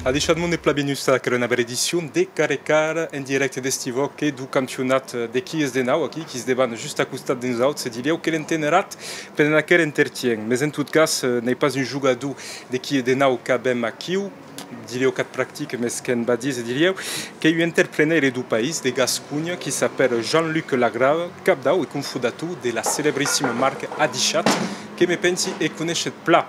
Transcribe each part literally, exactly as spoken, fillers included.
Adishatz monde, plan benvenguts a aquera navèra edicion de Cara e Cara, en dirècte d'Estivòc e deu campionat de Qui es de nau, aquí, qui's debana just a costat de nosauts, e dilhèu que l'enteneratz pendent aqueth entertien. Mès en tot cas, eh, n'ei pas un jogador de Qui es de nau qu'avem aquiu, dilhèu qu'ac practica, mès que'n va díser dilhèu, qu'ei un entrepreneire deu país, de Gasconha, qui s'apèra Jean-Luc Lagrave, capdau e cofondator de la celebrissima marca Adishatz, que me pensi e coneishetz plan.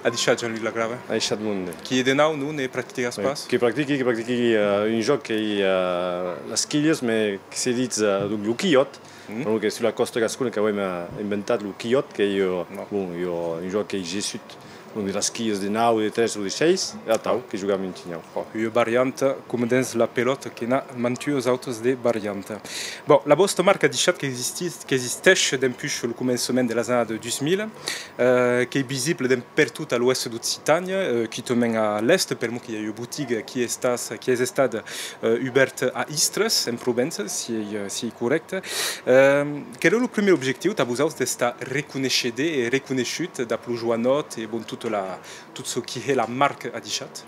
Adishatz, Jean-Luc Lagrave. Adishatz monde. Qui es de nau, non? Ne practicatz pas? Que practiqui, que practiqui, eh, un jòc qu'ei, eh, las quilhas, mès que se ditz, eh, donc, lo quilhòt. Donc, sus la còsta gascona qu'avem, eh, inventat lo quilhòt, qu'ei, eh, bon, un jòc qu'ei gessut, donc, de las quilhas de nau, de tres o de sheis, e atau, que jogam un shinhau. Ua varianta, coma dens la pelòta, que n'a mantuas autas de varianta. Bon, la vòsta marca Adishatz qu'existís, qu'existeish dempuish lo començament de las annadas dus mila, eh, qu'ei visible d'en pertot a l'oèst d'Occitània, eh, quitament a l'èst, per'mor que i a ua botiga qui estàs, qui es estada, eh, ubèrta a Istres, en Provença, si ei, eh, si ei corrècte. Eh, qu'èra lo prumèr objectiu tà vosauts d'estar reconeishedor e reconeishut dab lo joanòt e, bon, tota la, tot çò qui hè la marca Adishatz?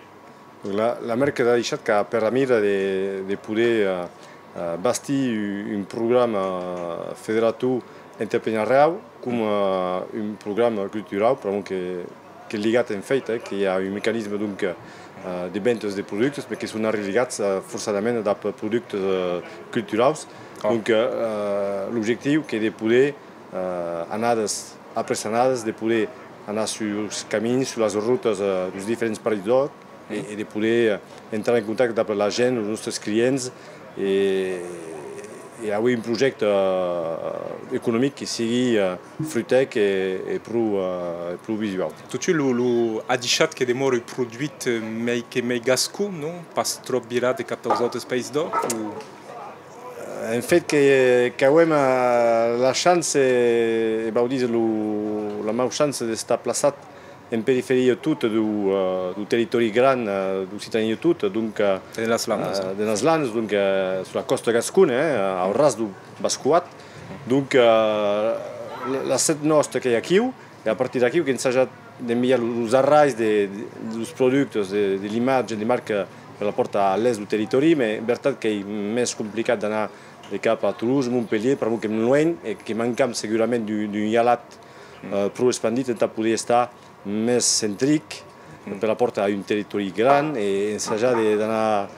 La, la marca Adishatz qu'a per amira de, de poder, eh, eh, bastir un, un programa federator entreprenariau coma, eh, un programa culturau, pr'amor que, qu'ei ligat en fèit, eh, que i a un mecanisme, donc, eh, de ventas de productes, mès que son arreligats, eh, forçadament dab productes, eh, culturaus. Donc, eh, eh, l'objectiu qu'ei de poder, eh, annadas après annadas, de poder anar sus camins, sus las rotas, eh, deus diferents païsòts, e, e de poder, eh, entrar en contacte dab la gent, los nòstes clients, e, e auer un projècte, eh, economic que sigui, eh, frutèc e, e pro, eh, pro visuau. Totun, lo, lo Adishatz que demòra un produit, eh, mei que mei gascon, non? Pas tròp virat de cap taus autes païsòts, o? En fèit, que, qu'auem, eh, la chance, e vau díser lo, la mauchança d'estar plaçat en periferia tota deu, eh, deu territòri gran, eh, d'Occitània tota, donc, eh, de las Landas, eh, de las Landas, donc, eh, sus la còsta gascona, eh, au ras deu Bascoat. Donc, eh, la, la set nòsta qu'ei aquiu, e a partir d'aquiu qu'ensaja d'enviar lo, los arrais de, de, deus productes, de, de l'imatge, de marca per la pòrta a l'èst deu territòri, mès vertat qu'ei mès complicat d'anar de cap a Toulouse, Montpelhièr, pr'amor qu'èm luenh e que mancam segurament d'un, d'un hialat, eh, pro espandit entà poder estar mès centric, per la pòrta a un territòri gran e ensajar de, d'anar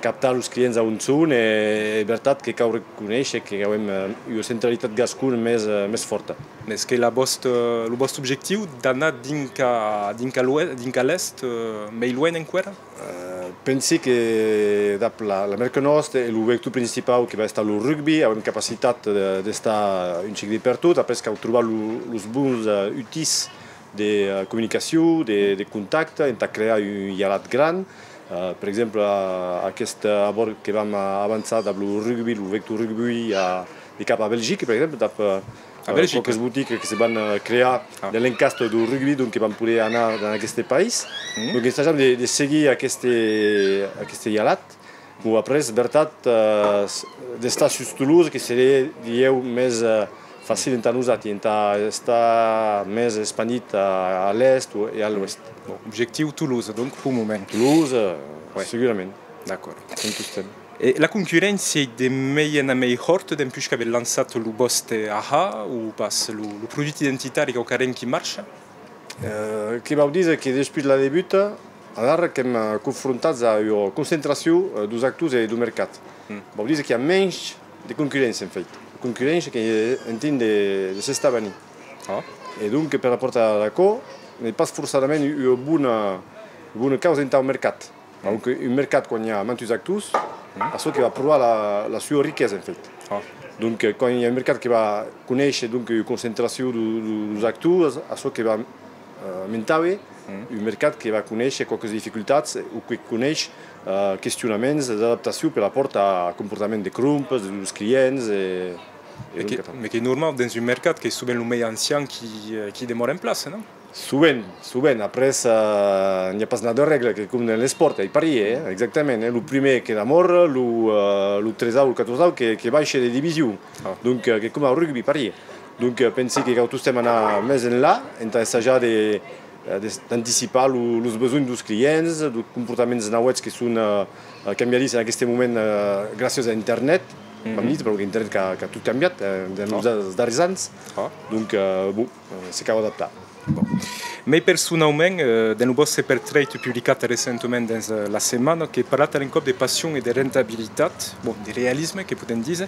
captar los clients a on son, e, e vertat que cau reconéisher que auem, eh, ua centralitat gascona mès, eh, mès fòrta. Mès qu'ei la vòsta, lo vòste objectiu d'anar dinc a, dinc a l'oe-, dinc a l'èst, eh, mei luenh enqüèra? Eh, pensi que dab la, la merca nòsta e lo vector principau que va estar lo rugbi, auem capacitat de, d'estar un chic de pertot, après cau trobar lo, los bons, eh, utís de, eh, comunicacion, de, de contacte, entà crear un hialat gran. Eh, per exemple, a-, aqueste abòrd que vam a-, avançar dab lo rugbi, lo vector rugbi a, de cap a Belgica, per exemple, dab, eh, quauques botiques que se van, eh, crear de l'encastre deu rugbi, donc que van poder anar dans aqueste país. Donc, ensajam de, de seguir aqueste, aqueste hialat. Bon, après, vertat, eh, s-, d'estar sus Toulouse, que seré, dilhèu, mès, eh, facil entà nosati, entà estar mès espandit a, a l'èst o, e a l'oèst. Bon, objectiu Toulouse, donc, peu moment. Toulouse, eh, segurament. D'acòrd. En tostemp. E la concurréncia ei de mei en a mei hòrta dempuish qu'avètz lançat lo vòste aha, o pas, lo, lo produit identitari quauquarren qui marcha? Eh, que vau díser que despuish la debuta, adara qu'èm, eh, confrontats a ua concentracion, eh, deus actors e deu mercat. Vau díser qu'i a mensh de concurréncia, en fèit. Concurréncia qu'ei en trin de, de s'estavanir. E donc, per rapòrt ad aquò, n'ei pas forçadament ua bona, bona causa entau mercat. Donc, un mercat, quan i a mantuns actors, açò que va provar la, la sua riquesa, en fèit. Donc, quan i a un mercat que va conéisher, donc, ua concentracion deu, deu, deus actors, açò que va, eh, mentauer, un mercat que va conéisher quauques dificultats o que coneish, eh, questionaments d'adaptacion per rapòrt a comportament de crompes, deus clients, e, e donc, mès qu'ei normau, dens un mercat qu'ei sovent lo mei ancian qui, eh, qui demòra en plaça, non? Sovent, sovent. Après, eh, n'i a pas nada de règla, que com dens l'espòrt, ei parier, eh, exactament, eh. Lo prumèr que damòra, lo, eh, lo tresau, lo quatorzau, que, que baishe de division. Donc, eh, que com au rugbi, parier. Donc, eh, pensi que cau tostemp anar mès enlà, entà ensajar de, eh, de, d'anticipar lo, los besonhs deus clients, de comportaments nauèths que son, eh, eh, cambiadisses en aqueste moment, eh, gràcias a Internet, vam díser, perque Internet qu'a, qu'a tot cambiat, eh, dens los da-, darrèrs ans. Donc, eh, bon, eh, se cau adaptar. Bon. Mei personaument, eh, dens lo vòste pertrèit publicat recentament dens, eh, La Setmana, que parlatz a l'encòp de passion e de rentabilitat, bon, de realisme, que podèm díser,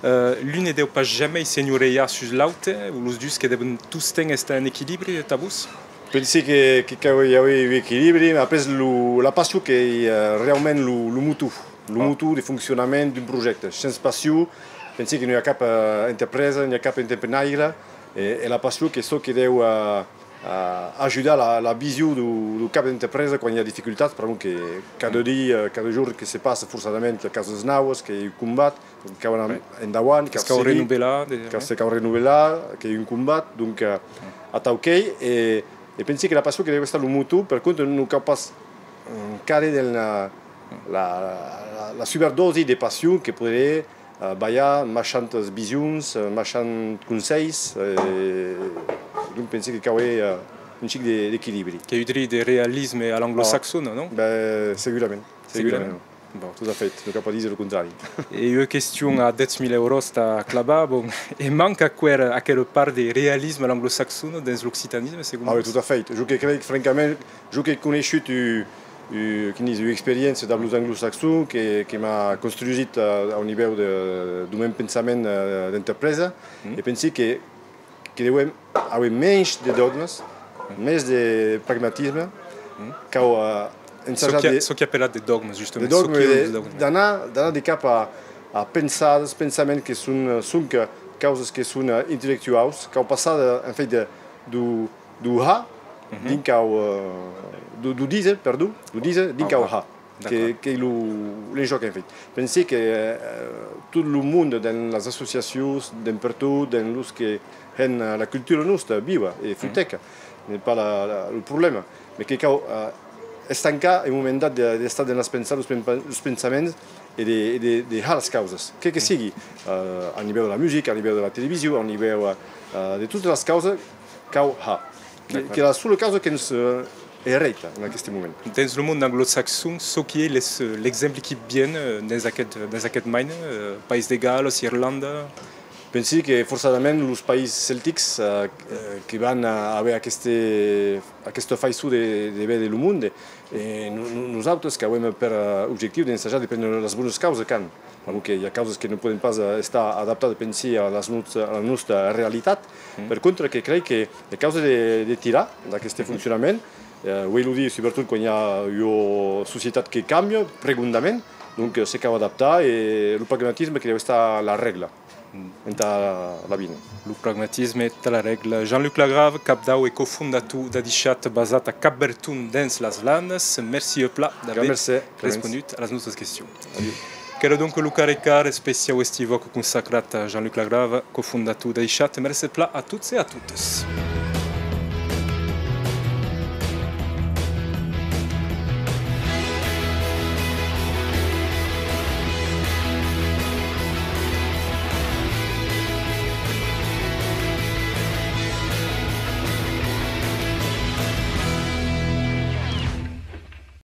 eh, l'un ne deu pas jamei s'enhoreiar sus l'aute, o los dus que devon tostemps estar en equilibri, tà vos? Pensi que, que cau i aver un equilibri, mas après lo, la passion qu'ei, eh, reaument lo, lo motor, lo motor de foncionament d'un projècte. Sens passion, pensi que non i a cap, eh, entrepresa, non i a cap entreprenaire, e, e la passion qu'ei çò que deu, eh, eh, ajudar la, la vision deu, deu cap d'entrepresa quan i a dificultats, pr'amor que cada dia, eh, cada jorn que se passa, forçadament, qu'i a causas nauas, qu'ei un combat, donc cau anar endavant, que se cau renovelar, que se cau renovelar, qu'ei un combat, donc, eh, atau qu'ei, e, e pensi que la passion que deu estar lo motor, per contra, non cau pas, mm, cader dens la, la, la, la suberdòsi de passion que poderé, eh, balhar machantas visions, eh, machants conselhs, eh, donc pensi que cau aver, eh, un chic de, d'equilibri. Qu'ei un drin de realisme a l'anglosaxona, non? Ben, segurament, segurament. Bon. Tot a fait, non cau pas díser lo contrari. E ua question a dètz mila euros tà clavar, bon, e manca aquera, aquera part de realisme a l'anglosaxona dens l'occitanisme, segon vos? Ah oui, tot a fait. Jo que crei, francament, jo qu'èi coneishut u-, u-, quin disi, ua experiéncia dab los anglosaxons que, que m'a construsit a, au nivèu de, deu mèn pensament, eh, d'entrepresa, e pensi que que devem aver mensh de dògmas, mès de pragmatisme. Cau, eh, ensajar de... Çò qui a apelat de dògmas, justament. De dògmas, d'anar, d'anar de cap a, a pensadas, pensaments que son, eh, sonque causas que son, eh, intellectuaus, cau passar de, en fait, de, deu, deu har, dinc au, eh, deu, deu díser, perdon, deu díser, dinc au har. Que, qu'ei lo, l'enjòc, en fait. Pensi que, eh, tot lo monde, dens las associacions, dens pertot, dens los que hèn, eh, la cultura nosta viva e fruteca, n'ei pas la, la, lo problèma, mes que cau, eh, estancar un moment dat de, d'estar dens las pensa-, los pen-, los pensaments e de, e de, de har las causas, que, que sigui, eh, a nivèu de la musica, a nivèu de la television, a nivèu, eh, eh, de totas las causas, cau har. Que, que la sola causa que'ns, eh, herèita en aqueste moment. Dens lo mond anglosaxon, çò qui ei les, eh, l'exemple qui vien, eh, dens aqueth, dens aqueth maine, eh, País de Galles, Irlanda? Pensi que forçadament los país celtics, eh, eh, que van, eh, aver aqueste, aquesta faiçon de, de véder lo monde, e no-, no-, nosautes qu'avem per, eh, objectiu d'ensajar de préner las bonas causas qu'an. Pr'amor que i a causas que non pòden pas, eh, estar adaptadas, pensi, a las nos-, a la nosta realitat. Per contra, que crei que ei causa de, de tirar d'aqueste foncionament. Eh, uei lo dia, subretot quan i a ua societat que cambia pregondament, donc, eh, se cau adaptar e lo pragmatisme que deu estar la règla entà l'avenir. Lo pragmatisme entà la règla. Jean-Luc Lagrave, capdau e cofondator d'Adishat, basat a Capberton dens las Lanas, mercí ua plan d'aver responut a las nostas questions. Adiu. Qu'èra donc lo Carré Car especiau estivòc consacrat a Jean-Luc Lagrave, cofondator d'Adishat. Mercé plan a tots e a totas.